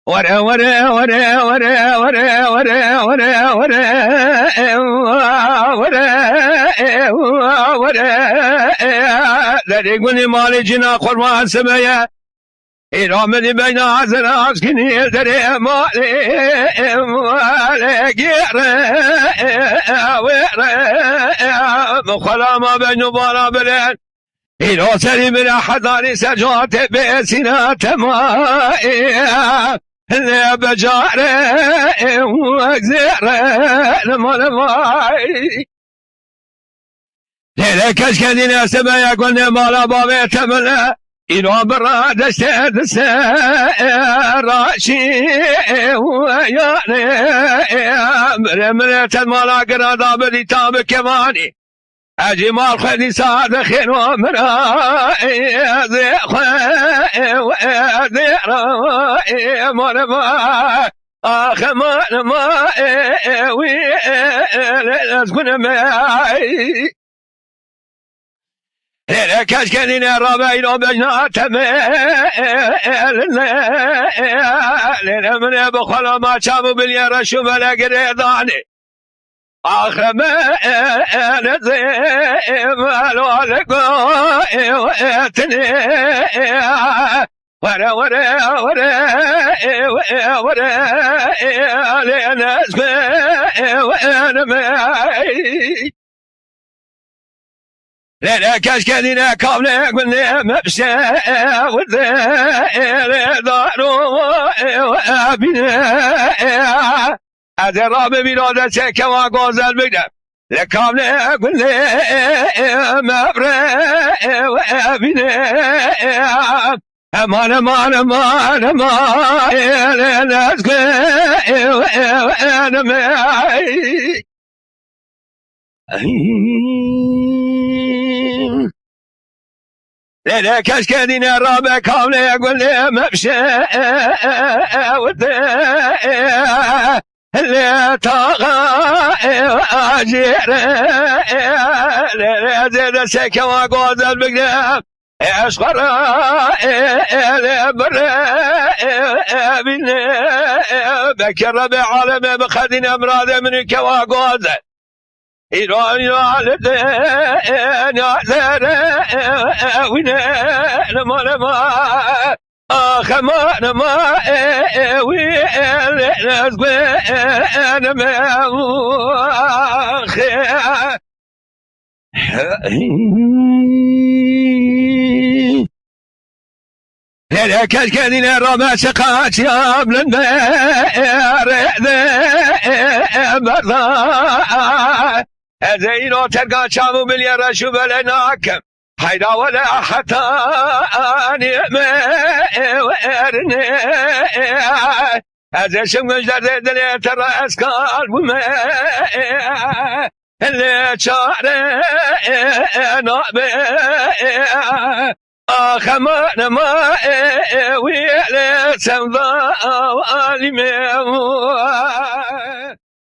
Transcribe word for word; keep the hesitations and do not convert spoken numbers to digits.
Were, were, were, were, were, were, were, were, were, were, were, were, derê gunî malê cîna xurma simeye. Îro min beyna zirazkinî derê malê, malê gêre, were, min xwela ma beyno bala bilen. Îro serî min e hedarî ser cihate bêsîna temayê. Lê becare wek zêre lima limay. Lêlê keşke dîne sebeye gundê mala bavê temile. Îro bira deşte dise raşî yane. Mire mire ted mala gira da bidî ta bi kemanî. Ecî mal xwe dîsa dixêno min a, ê, zê xwe, ê, ê, zê ra, ê, mare ma, axe mare ma, ê, ê, wî, ê, ê, lê ez gune me, ey. Lê, lê keşke dîne rabe îro bejna teme, ê, ê, lê, ê, lê, lê min ê bi xwe la ma çav û bilye reş û mele girê danê. Axe me, ê, ê, nezê, ê, melo lego, ê, ê, tinê, ê, were, were, were, ê, ê, were, ê, lê nezbe, ê, were me. Lê, lê keşke dîne kavlê gundê me bişe, ê, werde, ê, lê daro, ê, ê, bîne, ê, Ez ê rabim îro destê kewa gozel bigre. Li kavlê gundê me bire, bîne. Eman, eman, eman, eman, ê, lê, lê, ez, ê, ê, ê, ê, ê, ê, ê, Lê, lê keşke dîne rabe kavlê gundê me bişe, werde, lê taxa, acêre, lê, lê zêde sekewa gozel bigre, eşqara, lê bire, bîne, bekê rebe aleme bi xedîne miradê min û kewa gozel. Îro, îro, li dê, nîya zere, wîne, lima, lima. Axe ma, lima, wî, lê, lê, ez, gwe, lime, axe. Lê, lê keşke dîne rabe çiqaçiya bilin me, rê de, berda. Ez ê îro terga çav û bilye reş û belê nakim. Heyda wele hetanî me, werne. Ez ê şim guc derdê dilê te re ez kal bûme. Lê çare nabe. Axe ma, ma, wî lê sevda alî me.